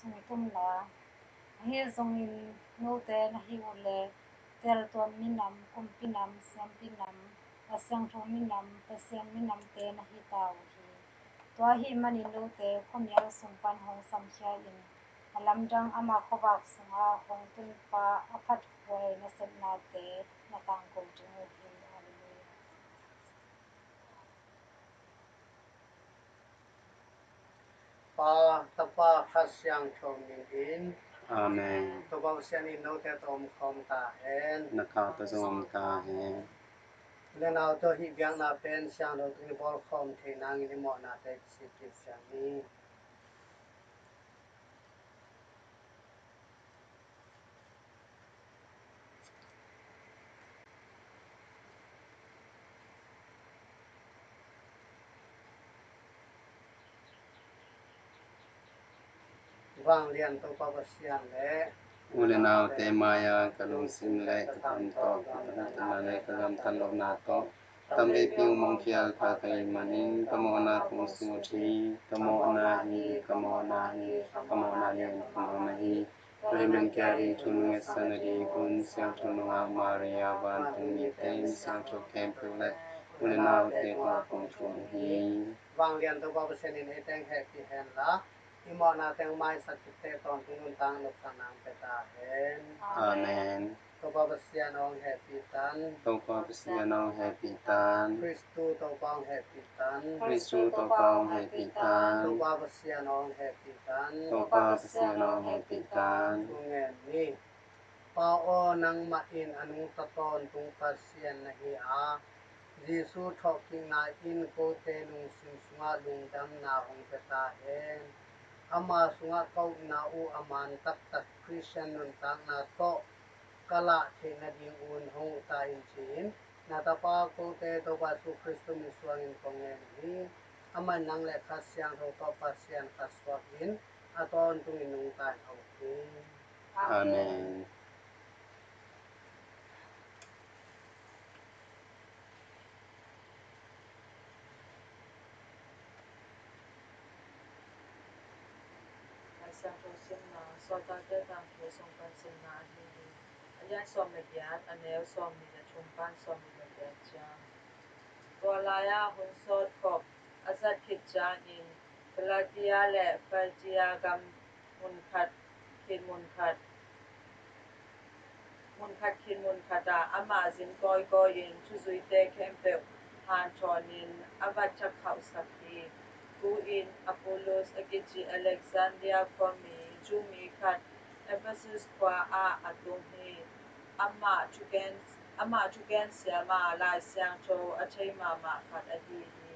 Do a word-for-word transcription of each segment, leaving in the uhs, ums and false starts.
sung tum la, ahi zongin note na hi uh leh, teltuam minam, kumpi nam, siampi nam, a siangtho minam, Pasian minamte na hi ta uh hi. Tua ahih manin note khuamial sung pan hong samkhia in, a lamdang ama khuavak sungah hong tunpa a phathuai nasepnate na tangko ding uh hi. Halleluiah. Pa, Tapa, Kha Siangtho min in. Amen. Topa Pasian in note tawh om khawm ta hen. Na kha tawh zong om ta hen. U le nau tawh hih biakna pen siangtho tungin i bawl khawm thei nangin i mawhnate kisik kik ciang ni. Vanglian Topa Pasian le u le naute mai-ah ka lungsim le ka kam tawh, ka gamtatna le ka gamtat lohna tawh, tamveipi hong mangkhial pha ka hih manin ka mawhna kong sut hi. Ka mawhna hi, ka mawhna hi, ka mawhna lian ka mawhna hi. Ka hih man kia ding thu nong ngetsak nading un, siangtho nungak Maria, vantung mite, mi siangtho khempeuh le u le naute tungah kong thum hi. Vanglian Topa Pasian in ei teng hehpih hen la, i mawhna teng maisak khit teh tawntung nuntak nopsakna hong pia ta hen. Amen. Topa Pasian hong hehpih tan. Topa Pasian hong hehpih tan. Khristu Topa hong hehpih tan. Khristu Topa hong hehpih tan. Topa Pasian hong hehpih tan. Topa Pasian hong hehpih tan. Thungen ni. Pa aw, nangmah in a nungta tawntung Pasian na hi a, Jesu thawhkikna in kote lungsim sungah lungdamna hong pia ta hen. Ama sungah ka upna uh a man taktak Khristian nuntakna tawh ka lah theih nadingun hong uh ta in, ci-in na tapa kote Topa Jesu Khristu min suangin kong ngen hi. Amah in nang le Kha Siangtho tawh Pasian khat suak in a tawntungin nungta in a uk hi. Amen. Lai Siangtho simna, Sawltakte Tangthu sung pan simna ahi hi. A lian sawm le giat, a neu sawmnih le thum pan sawmnih le giat ciang. Tua lai-ah hun sawt khop a zat khit ciangin Galatia le Phrygia gam mun khat khit mun khat, mun khat khit mun khatah amah zin kawikawi in thuzuite khempeuh hanthawnin a va thakhauhsak hi. Tu-in Apollos a kici Alexandria khuami Jew mi khat Ephesus khua ah a tung hi. Amah thugen, amah thugen siam a, Lai Siangtho a thei mahmah khat ahi hi.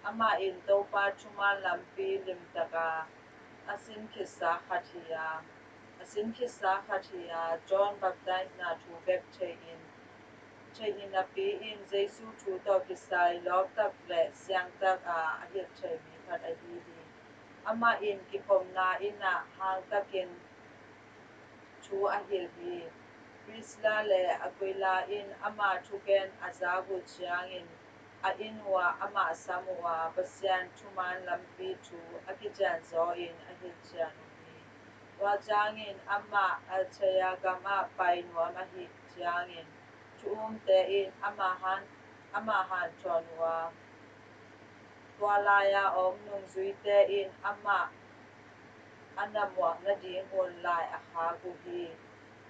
Amah in Topa thuman lampi limtak a, a sin khitsa khat hi a, a sin khitsa khat hi a, John baptisena thu bek thei in, thei hi napi-in Jesu thu tawh kisai lawptak le siangtak a, a hilh thei mi khat ahi hi. Amah in kikhopna inn ah hangtakin thu a hilh hi. Priscilla le Aquila in ama thugen a zak uh ciangin a inn uah amah sam uh a, Pasian thuman lampi thu a kicianzaw in a hilhcian uh hi. Tua ciangin amah Achaia gamah pai nuam ahih ciangin thu umte in amah han, amah hanthawn uh a, tua lai-a om nungzuite in amah a na muak nadingun lai a khak uh hi.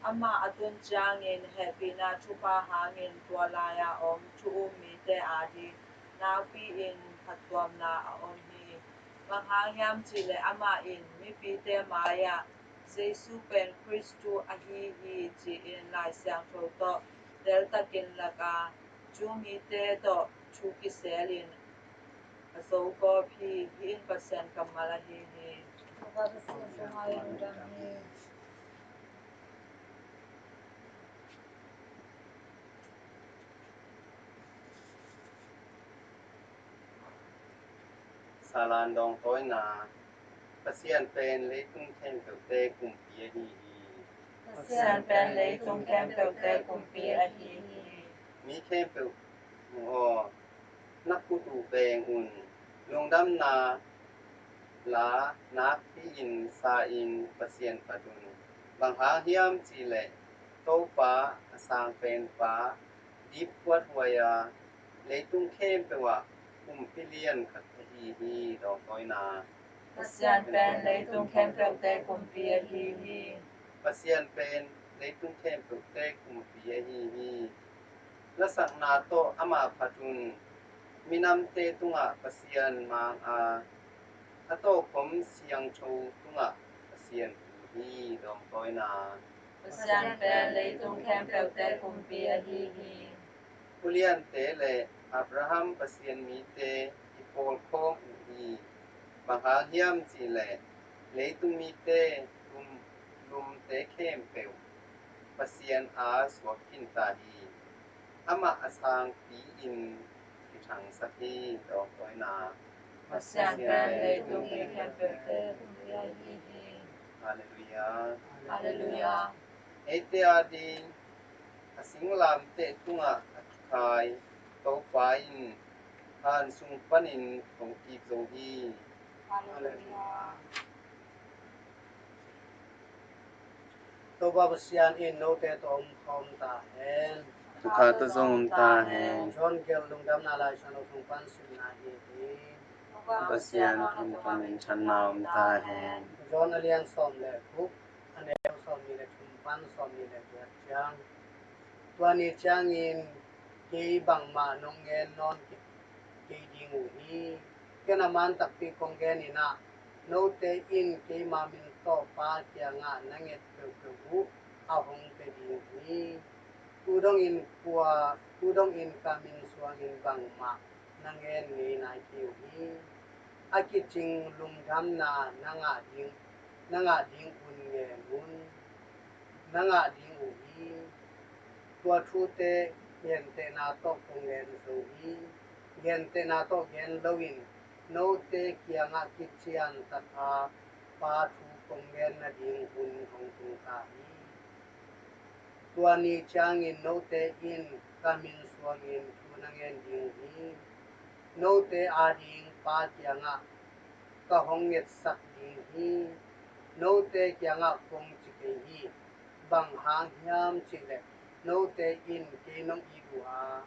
Amah a tun ciangin hehpihna thupha hangin tua lai-a om thu um mite ading nakpi-in phattuamna a om hi. Bang hang hiam cihleh amah in mipite mai-ah Jesu pen Khristu ahi hi, ci-in Lai Siangtho tawh teltakin lak a, Jew mite tawh thu kiselin a zogawp hi. Hih in Pasian kammal ahi hi. Salan dawng tawina. Pasian pen leitung khempeuhte kumpi ahi hi. Pasian pen leitung khempeuhte kumpi ahi hi. Mi khempeuh aw, na khut uh beng un. Lungdamna la nakpi-in sa-in Pasian phat un. Bang hang hiam cih leh Topa, a sang penpa, dipkuat huai a, leitung khempeuh ah kumpi lian khat ahi hi. Dawng tawina. Pasian pen leitung khempeuhte kumpi ahi hi. Pasian pen leitung khempeuhte kumpi ahi hi. Lasakna tawh amah phat un. Minamte tungah Pasian mang a, a tawpkhom siangtho tungah Pasian hu hi. Dawng tawina. Pasian pen leitung khempeuhte kumpi ahi hi. Uliante le Abraham Pasian mite i pawlkhawm uh hi. Bang hang hiam cih leh leitung mite lum, lumte khempeuh Pasian a suak khinta hi. Amah a sangpi-in kithangsak hi. Dawng tawina. Pasian pen leitung khempeuhte kumpi ahi hi. Halleluiah. Halleluiah. Eite ading a singlamteh tungah a kikhai Topa in han sung panin hong kik zo hi. Halleluiah. Topa Pasian in note tawh om khawm ta hen. Tua kha tawh zong om ta hen. John gelh Lungdamna Laisiangtho sung pan simna hi hi. Pasian thu panin thanna om ta hen. John a lian sawm le guk, a neu sawmnih le thum pan sawmnih le giat ciang. Tua ni ciangin kei bangmah nong ngen nawn kei ding uh hi. Ken a man takpi kong gen in ah, note in keima min tawh Pa kiangah na nget peuhpeuh uh a hong pia ding hi. Tu dongin kua, tu dongin ka min suangin bangmah na ngen ngei nai kei uh hi. A kicing lungdamna na ngah ding, na ngah ding un ngen un. Na ngah ding uh hi. Tua thute gentehna tawh kong ngen zo hi. Gentehna tawh gen loin note kiangah kician taka Pa thu kong ngen nading hun hong tung ta hi. Tua ni ciangin note in ka min suangin thu na ngen ding uh hi. Note ading Pa kiangah ka hong ngetsak ding hi. Note kiangah kong ci kei hi. Bang hang hiam cih leh note in kei nong it uh a,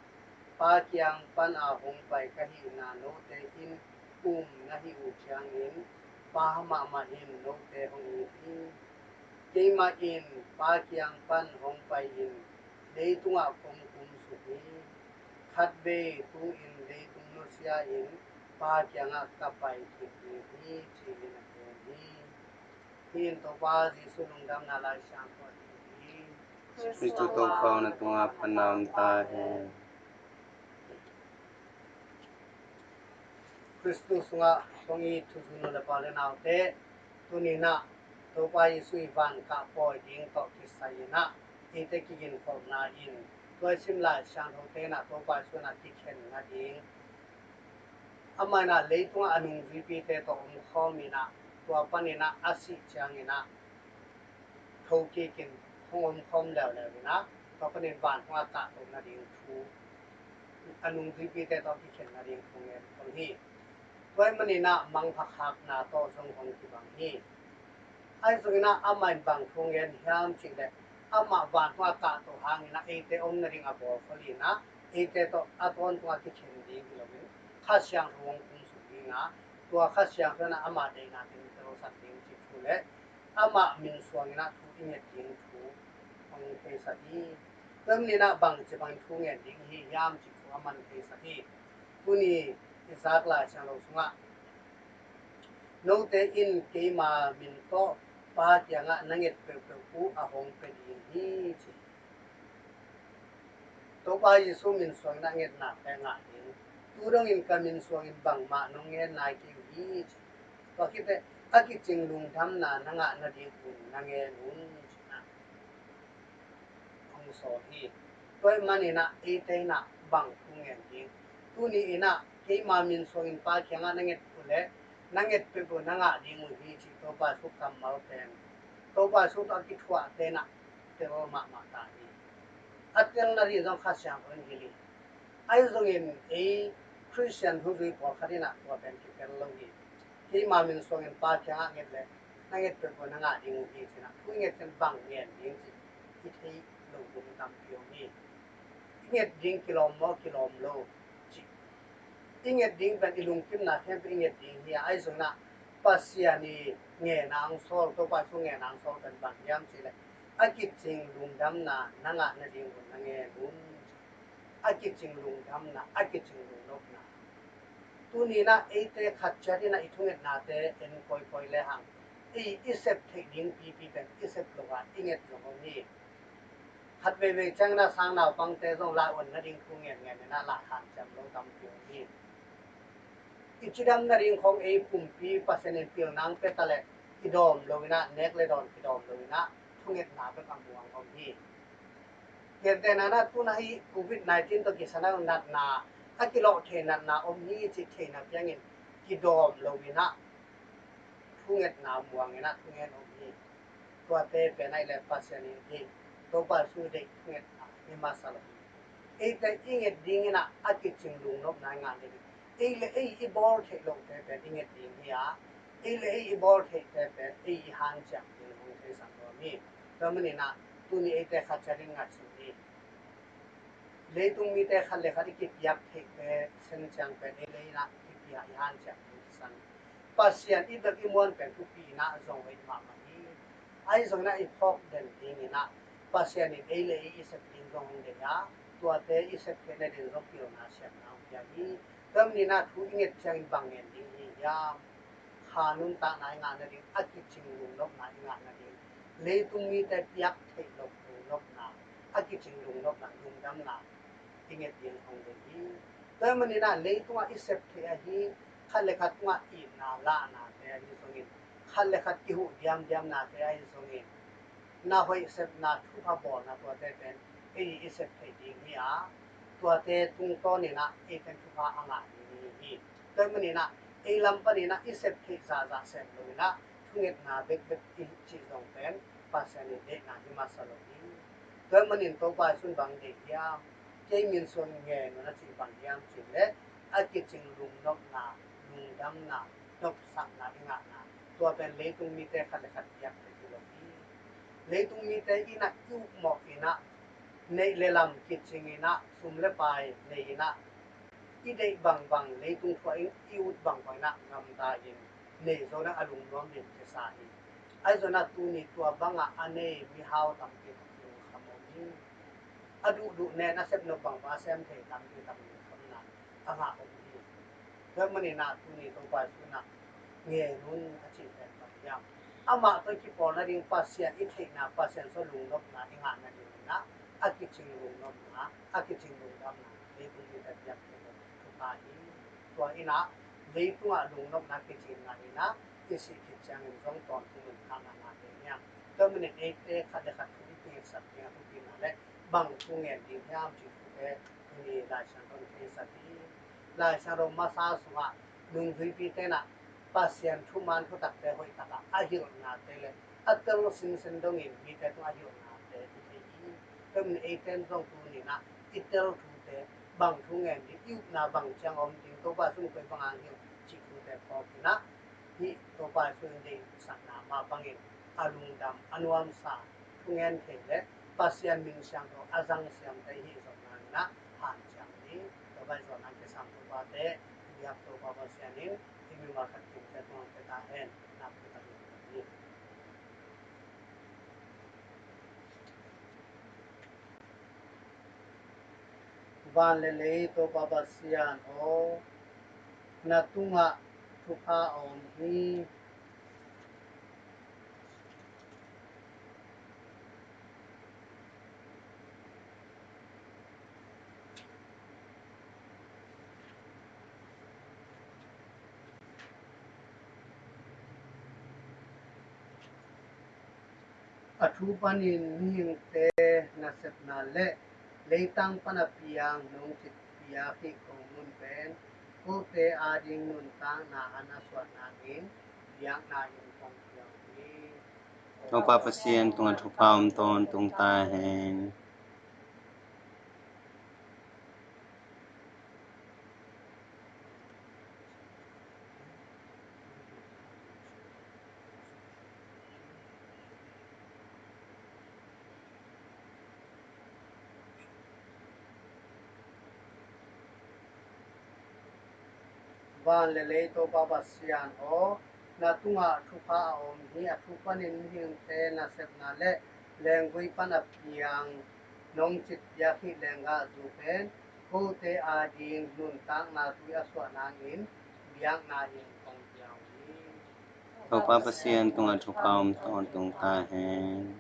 Pa kiang pan a hong pai ka hihna note in um na hih uh ciangin Pa mahmah in note hong it hi. Keimah in Pa kiang pan hong pai-in leitungah kong kumsuk hi. Khatvei tu-in leitung nusia-in Pa kiangah ka pai kik ding hi, ci-in a gen hi. Hih in Topa Jesuh Lungdamna Laisiangtho ahi hi. Khristu Topa aw, na tungah phatna om ta hen. Khristu sungah kong it thuzui nu le pa le naute, tuni-in ah Topa Jesuh i van kah pawi ding tawh kisai-in ah eite kiginkholhna in tua i sim Laisiangthote in ah Topa Jesuh in ah kikhen nading, amah in ah leitungah a nungzuipite tawh omkhawm in ah, tua panin ah a sih ciangin ah thokikin hong omkhawm leuleu in ah, tua panin vantung a kahtoh nading thu, a nungzuipite tawh kikhen nading thu ngen khawm hi. Tua ahih manin ah mangpha khakna tawh zong hong kibang hi. Ahi zongin ah amah in bang thu ngen hiam cih leh, amah vantung a kahtoh hangin ah eite om nading a bawl khol in ah, eite tawh a tawntungah kikhen ding hi loin Kha Siangtho hong kumsuk ding a, tua Kha Siangtho in ah amah deihna teng telsak ding cih thu le amah min suangin ah thu i nget ding thu hong theisak hi. Tua ahih manin ah bangci bangin thu ngen ding i hi hiam cih thu a man theisak hi. Tuni i zak Laisiangtho sungah, note in keima min tawh Pa kiangah na nget peuhpeuh uh a hong pia ding hi, ci. Topa Jesuh min suangin a ngetnate ngah ding. Tu dongin ka min suangin bangmah nong ngen nai kei uh hi, ci. Tua khit teh a kicing lungdamna na ngah nading un na ngen un, ci-in ah hong sawl hi. Tua ahih manin ah eite in ah bang thu ngen ding. Tuni in ah keima min suangin Pa kiangah na nget uh leh na nget peuhpeuh na ngah ding uh hi, cih Topa Jesuh kammal pen Topa Jesuh tawh a kithuahte in ah tel mahmah ta hi. A telna ding zong Kha Siangtho in hilh hi. Ahi zongin ei Khristian nungzui pawlkhat in ah tua pen kitel lo hi. Keima min suangin Pa kiangah nget leh na nget peuhpeuh na ngah ding uh hi, ci-in ah thu i nget ciang bang ngen ding cih i theih loh ding tampi om hi. I nget ding kilawm maw, kilawm lo cih, i nget ding pen i lungkimna khempeuh i nget ding hi a, ahi zongin ah Pasian i ngenna hong sawl, Topa Jesu ngenna hong sawl pen bang hiam cih leh a kicing lungdamna na ngah nading un na ngen un. A kicing lungdamna, a kicing lungnopna. Tuni-in ah eite khat ciat in ah i thungetnate en kawikawi lehang, i, i sep theih ding pipi pen i sep lo a i nget zong om hi. Khat veivei ciangin ah sang naupangte zong lai-ot nading thu ngen ngen in ah lai hanciam lo tampi om hi. I cidam nading khawng ei pumpi Pasian in pilna hong pia ta leh kidawm lo in ah, nek le dawn kidawm lo in ah thungetna bek a muang om hi. Gentehna-in ah tu-in ah hih Covid nineteen tawh kisai-in ah natna, a kilawh thei natna om hi cih theihna piangin kidawm lo in ah thungetna muang in ah thungen om hi. Tuate pen ahih leh Pasian in hih Topa Jesu deih thungetna hi masa lo hi. Eite i nget ding in ah a kicing lungnopna i ngah ding hi. Ei le ei i bawl theih lohte pen i nget ding hi a, ei le ei i bawl theihte pen ei i hanciam ding hong theisak nuam hi. Tua manin ah tuni eite khat ciat in ngaihsun ni. Leitung mite khat le khat i kipiak theihte sen ciang pen ei le ei in ah kipia i hanciam ding kisam. Pasian i bek i muan pen thupi in ah zong hoih mahmah hi. Ahi zongin ah i phawk den ding in ah Pasian in ei le ei i sep ding zong hong deih a, tuate i sep theih nading zong pilna siamna hong pia hi. Tua manin ah thu i nget ciangin bang ngen ding hi hiam? Kha nuntakna i ngah nading, a kicing lungnopna i ngah nading, leitung mite piak theih loh lungnopna, a kicing lungnopna, lungdamna i nget ding hong deih hi. Tua manin ah leitungah i sep theih ahi, khat le khat tungah itna lahnate ahi zongin, khat le khat kihuh diamdiamnate ahi zongin, na hoih sepna, thupha bawlna, tuate pen ei i sep theih ding hi a, tuate tungtawn in ah ei pen thupha a ngah ding hi. Tua manin ah ei lam panin ah i sep theih zahzah sep lo in ah thungetna bekbek i cih zong pen Pasian in deihna hi masa lo hi. Tua manin Topa Jesu in bang deih hiam? Kei min suang ngen un a cih bang hiam cih leh a kicing lungnopna, lungdamna, nopsakna i ngahna, tua pen leitung mite khat le khat piak theih hi lo hi. Leitung mite in ah i upmawh in ah, neih le lam kicing in ah, sum le pai nei in ah, i deih bangbang leitung thu-ah i ut bangbang in ah gamta in nei zo in ah a lungnuam in kisa hi. Ahi zongin ah tuni tua bangah a nei mihau tampi lungkham om hi. A duhduh nen a sep nop bangbang a sem thei tampi tam lungkhamna a ngah om hi. Tua manin ah tuni Topa Jesu in ah ngen un a cih pen bang hiam? Amah tawh i kipawl nading Pasian i theihna, Pasian sung lungnopna i ngah nading in ah a kicing lungnopna, a kicing lungdamna leitung mite piak theih loh thupha hi. Tua in ah leitungah lungnopna kicing ngah in ah i sih khit ciangin zong tawntung in khangah ngah ding hiam? Tua manin eite khat le khat thu i kingsak ding a thupina le bang thu ngen ding hiam cih thute tuni Lai Siangtho in theisak hi. Lai Siangtho masa sungah nungzuipite in ah Pasian thuman thutakte hoihtakah a hilhnate le a tel sinsen dongin mite tungah a hilhnate i thei hi. Tua manin eite in zong tuni in ah i tel thute bang thu ngen ding, i upna bang ciang om ding, Topa Jesu in koi bang hang hilh cih thute phawk in ah, hih Topa Jesu in deihsakna mah bangin a lungdam, a nuamsa thu ngen thei le Pasian min siangtho a zang siamte i hih zong nang in ah hanciam ni. Tua bang zawh nang kisam Topate, i biak Topa Pasian in i mimal khat kimte tungah pia ta hen. Nakpi takin ni. Van le lei Topa Pasian aw, na tungah thupha a om hi. A thu panin mihingte nasepna le leitang pan a piang nong citpih a khih kong mun pen kote ading nuntakna an a suahna in biakna in kong piang hi. Topa Pasian tungah thupha om tawntung ta hen. Van le lei Topa Pasian aw, na tungah thupha a om hi. A thu panin mihingte nasepna le lenggui pan a piang nong citpiak hih lenggahzu pen kote ading nuntakna tui a suah nangin biakna in kong piang hi. Topa Pasian tungah thupha om tawntung ta hen.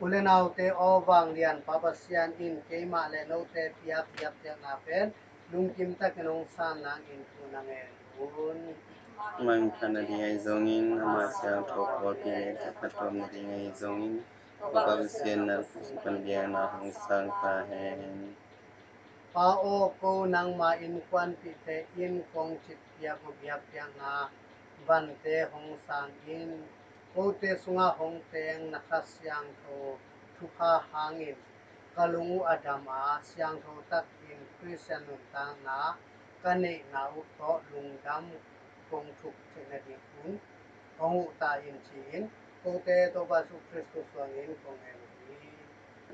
U le naute aw, vanglian Pa Pasian in keimah le note piak biakpiakna pen lungkim takin hong san nangin thu na ngen un. Mangkhat nading ahi zongin, ama siangtho pawlpi le thakhat tuam nading ahi zongin, Topa Pasian na lungsim pan biakna hong sang ta hen. Pa aw, ko nangma innkuanpihte in kong citpiak uh biakpiakna vante hong sang in. Kote sungah hong teng na Kha Siangtho thupha hangin ka lung uh a dam a, siangtho takin Khristian nuntakna ka neihna uh tawh lungdam kong thuk theih nading un hong huh ta in, ci-in kote Topa Jesu Khristu suangin kong ngen uh hi.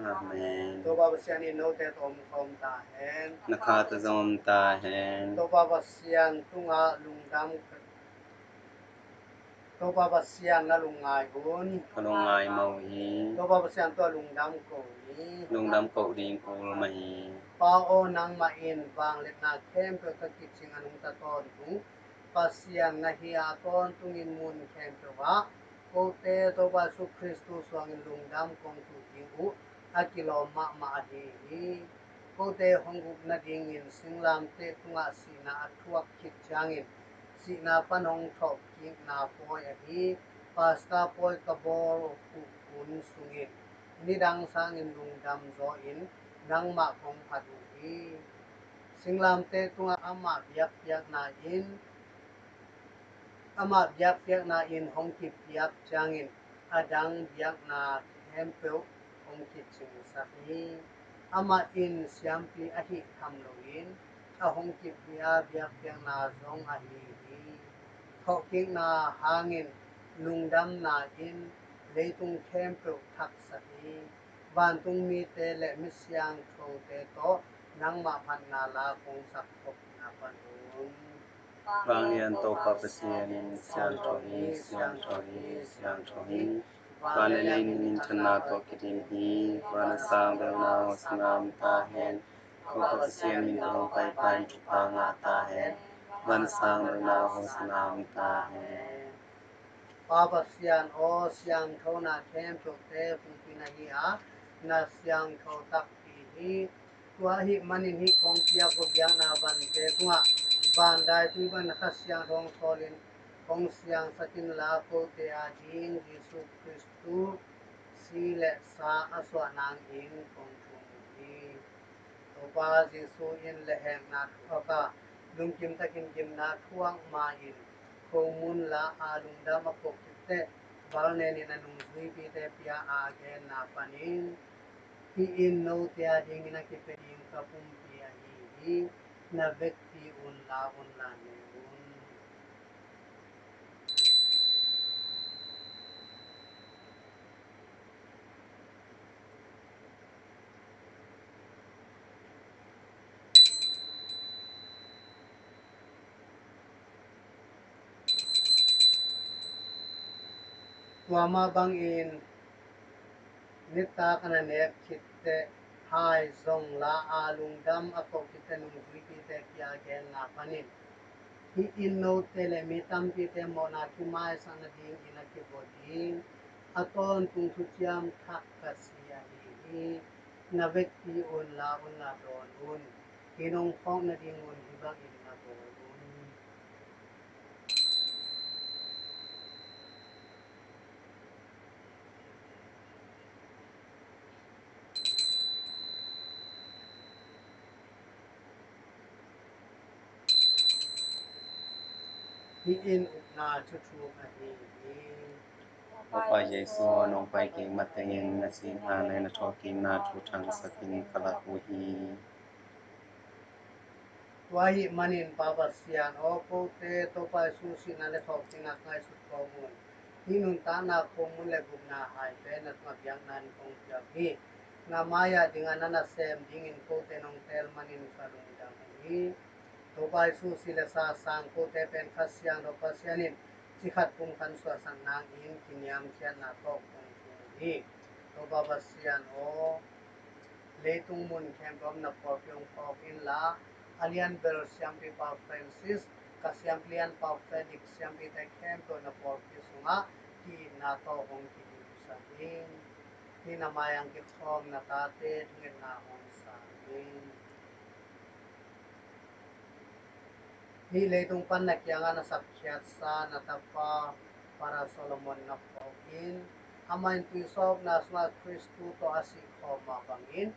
Amen. Topa Pasian in note tawh om ta hen. Na kha tawh zong om ta hen. Topa Pasian tungah lungdam Topa Pasian na lungngai un. Ka lungngai mah uh hi. Topa Pasian tawh lungdam ko ni. Lungdam ko ding kul mah hi. Pa aw, nangmah in vangliatna khempeuh ka kicing a nungta tawntung Pasian na hi a, tawntungin mun khempeuh ah kote Topa Jesu Khristu suangin lungdam kong tuh ding uh a kilawm mahmah ahi hi. Kote hong up nadingin singlamteh tungah sihna a thuak khit ciangin sihna pan hong thawhkikna pawi ahi Pastor pawi ka bawl uh hun sungin nidang sangin lungdam zaw in nangmah kong phat uh hi. Singlamteh tungah amah biakpiakna in amah biakpiakna in hong kipiak ciangin a dang biakna khempeuh hong kicingsak hi. Amah in siampi ahih tham loin a hong kipia biakpiakna zong ahi hi. Thawhkikna hangin lungdamna in leitung khempeuh thaksak hi. Vantung mite le mi siangthote tawh nangmah phatna la kong sak khopna pan un. Vanglian Topa Pasian in siangtho hi, siangtho hi, siangtho hi. Van le lei minthanna tawh kidim hi. Van a sang bel na hosana om ta hen. Topa Pasian min tawh hong paipai in thupha ngah ta hen. Van a sang bel na hosana om ta hen. Pa Pasian aw, siangthona khempeuhte pumpi na hi a, na siangtho takpi hi. Tua ahih manin hih kong piak uh biakna vante tungah van daitui bang na Kha Siangtho hong sawlin hong siangsak inla, kote ading Jesu Khristu si le sa a suah nangin kong thum uh hi. Topa Jesu in lehhekna thuak a, lungkim takin gimna thuak ma-in khomun la a lungdam a koh khit teh, bal nenin a nungzuipite pia a genna panin, hih in note adingin a kipia ding ka pumpi ahi hi. Na vekpi un la un la ne un. Tua mah bangin nitak a na nek khit teh hai zong la a, lungdam a koh khit teh nungzuipite pia genna panin, hih in note le mi tampite mawhna kimaisak nadingin a kibawl ding a tawntung thuciam thak ka si ahi hi. Na vekpi un la un la dawn un. Hih nong phawk nadingun hih bangin na bawl un. Hih in upna thuthuk ahi hi. Topa Jesu, nong pai kik matengin na sihna le na thawhkikna thu thangsakin ka lak uh hi. Tua ahih manin Pa Pasian aw, kote Topa Jesu sihna le thawhkikna ka ngaihsut khawm un. Hih nuntakna khomun le gupna hai pen na tungah biakna in kong piak hi. Na mai-ah dingah na nasem dingin kote nong teel manin ka lungdam hi. Topa Jesu si le sa sang kote pen Kha Siangtho Pasian in cikhat pumkhat suahsak nangin kiniamkhiatna tawh kong thum hi. Topa Pasian aw, leitung mun khempeuh a om na pawlpi hong phawk inla, a lianbel siampi Pa Francis, ka siampi lian Pa Felix, siampite khempeuh na pawlpi sungah ki-itna tawh hong kidimsak in. Hih na mai-ah kikhawm na tate thungetna hong sang in. Hih leitung pan na kiangah na sapkhiatsa na tapa Father Solomon na phawk in, amah in tuisawpna sungah Khristu tawh a sih khawm mah bangin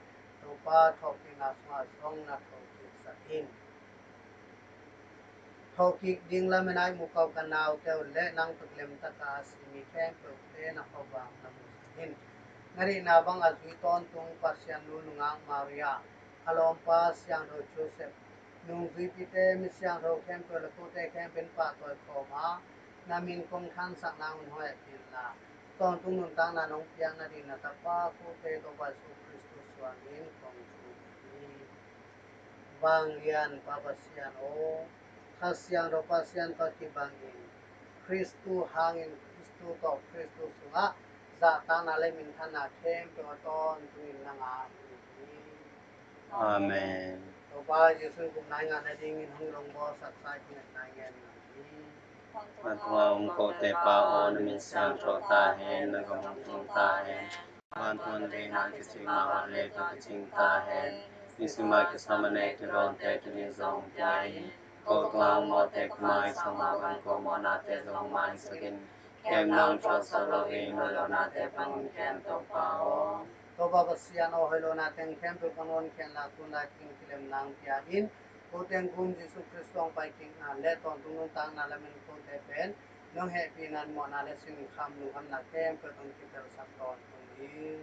Topa thawhkikna sungah zong na thokiksak in. Thawhkik ding lamen a i mukau ka naute uh le nang tawh kilemtaka a si mi khempeuhte na khuavak na musak in. Na deihna bang a zui tawntung Pasian nu nungak Maria, a lawmpa Siangtho Joseph, nungzuipite, mi siangtho khempeuh le kote khempeuh in pahtawi khawm a, na min kong thansak nang un hong hehpih inla, tawntung nuntakna nong piak nading na tapa kote Topa Jesu Khristu suangin kong thum hi. Vanglian Pa Pasian aw, Kha Siangtho Pasian tawh kibangin, Khristu hangin, Khristu tawh, Khristu sungah zahtakna le minthanna khempeuh a tawntungin nang a hi hi. Amen. Topa Jesu in gupna i ngah nadingin hong longbawlsaksa i thungetna i ngen hi. Vantung a om kote Pa aw, na min siangtho ta hen, na gam hong tung ta hen. Vantung a om na deihna kici mah bang leitung ah kicing ta hen. Nisim a kisam manna i dawnte tuni zong pia in. Ko tungah hong mawhte kumang i sa mah bang ko mawhnate zong mangsak in. Kei nang thuaksak loin hoih lohnate pan hong kem Topa aw. Topa Pasian aw, hoih lohnate khempeuh pan hong kem la, tunlai kin kilemna hong pia in. Kote hong kum Jesu Khristu hong pai kikna le tawntung nuntakna lamen kote pen nong hehpihna in mawhna le sinkham lungkhamna khempeuh tawh hong kitelsak tawntung in.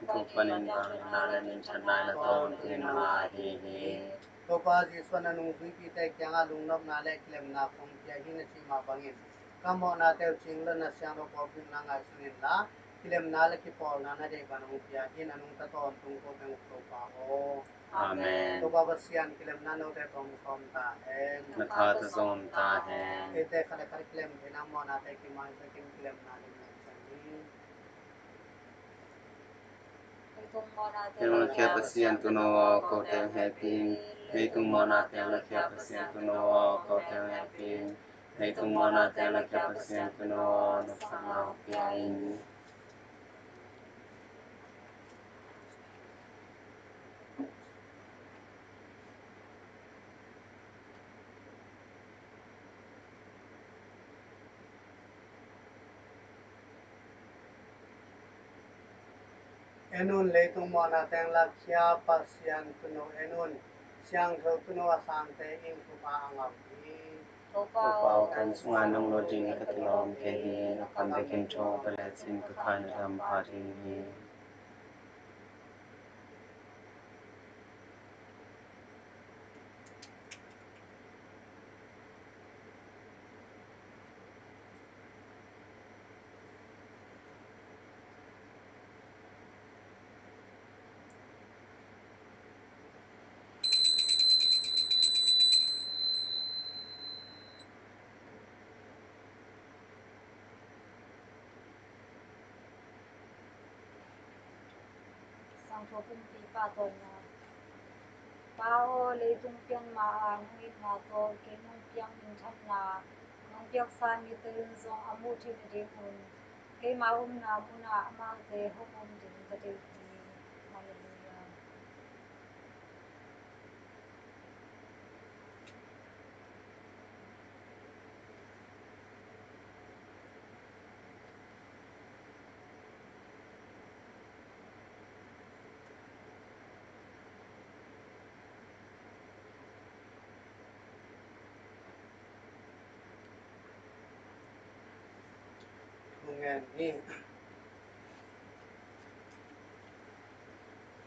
Thuk panin vangliatna le minthanna na tawntungin nang a hi hi. Topa Jesu in a nungzuipite kiangah lungnopna le kilemna kong pia hi na cih mah bangin, ka mawhnate uh cing lo na siangtho pawlpi in na ngaihsun inla, kilemna le kipawlna na deih bang hong pia in, a nungta tawntung ko teng Topa aw. Amen. Topa Pasian, kilemna note tawh om khawm ta hen. Na kha tawh zong om ta hen. Eite khat le khat kilem theihna mawhnate kimaisak in kilemna ding ngaihsak ni. Leitung mawhnate hong lakhia Pasian Tuuno aw, kote hong hehpih in. Leitung mawhnate hong lakhia Pasian Tuuno aw, kote hong hehpih in. Leitung mawhnate hong lakhia Pasian Tuuno aw, nopsakna hong pia in. En un, leitung mawhnate hong lakhia Pasian Tuuno, en un, siangtho Tuuno a sangte in thupha a ngah uh hi. Topa aw, ka inn sungah nong lut ding ka kilawm kei hi. Na kam bekin thong ka lecin ka khaina dam pha ding hi. Siangtho Kumpipa tawh na. Pa aw, leitung pian ma-a nong itna tawh kei nong piak minthanna, nong piaksa mite in zong a muh theih nadingun keima omna munah amaute hong om ding ka deih hi. Halleluiah. Thungen hi.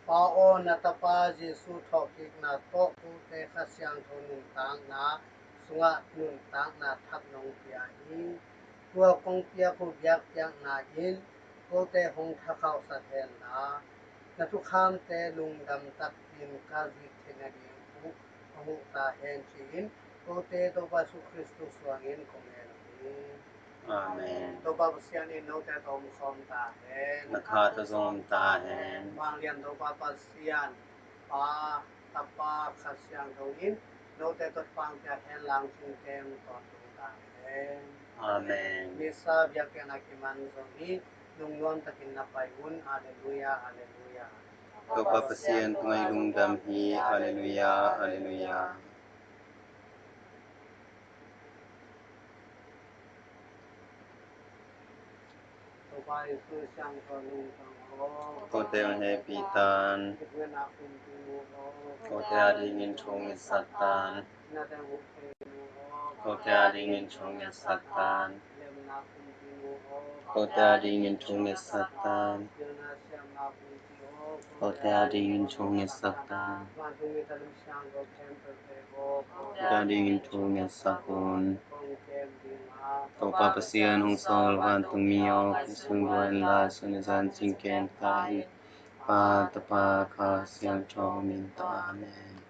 Pa aw, na Tapa Jesuh thawhkikna tawh kote Kha Siangtho nuntakna sungah nuntakna thak nong pia hi. Tua kong piak uh biakpiakna in kote hong thakhauhsak henla, na thukhamte lungdam takpi in ka zuih theih nading uh hong huh ta hen, ci-in kote Topa Jesuh Khrist suangin kong ngen uh hi. Amen. Topa Pasian in note tawh om khawm ta hen. Na kha tawh zong om ta hen. Vanglian Topa Pasian, Pa, Tapa, Kha Siangtho in note tawh thupha pia hen lang, cingkem tawntung ta hen. Amen. Misa biakpiakna kiman zo hi. Lungnuam takin na pai un. Alleluia, alleluia. Topa Pasian tungah i lungdam hi. Alleluia, alleluia. Topa Jesuh Khrist siangtho lungtang aw. Kote hong hehpih tan. Kote adingin thu hong ngetsak tan. Kote adingin thu hong ngetsak tan. Kote adingin thu hong ngetsak tan. Kote adingin thu hong ngetsak tan. Kote adingin thu hong ngetsak un. Topa Pasian hong sawl vantungmi aw, kong sung dua in la, sun le zan cingkem ta hi. Pa, Tapa, Kha Siangtho min tawh. Amen.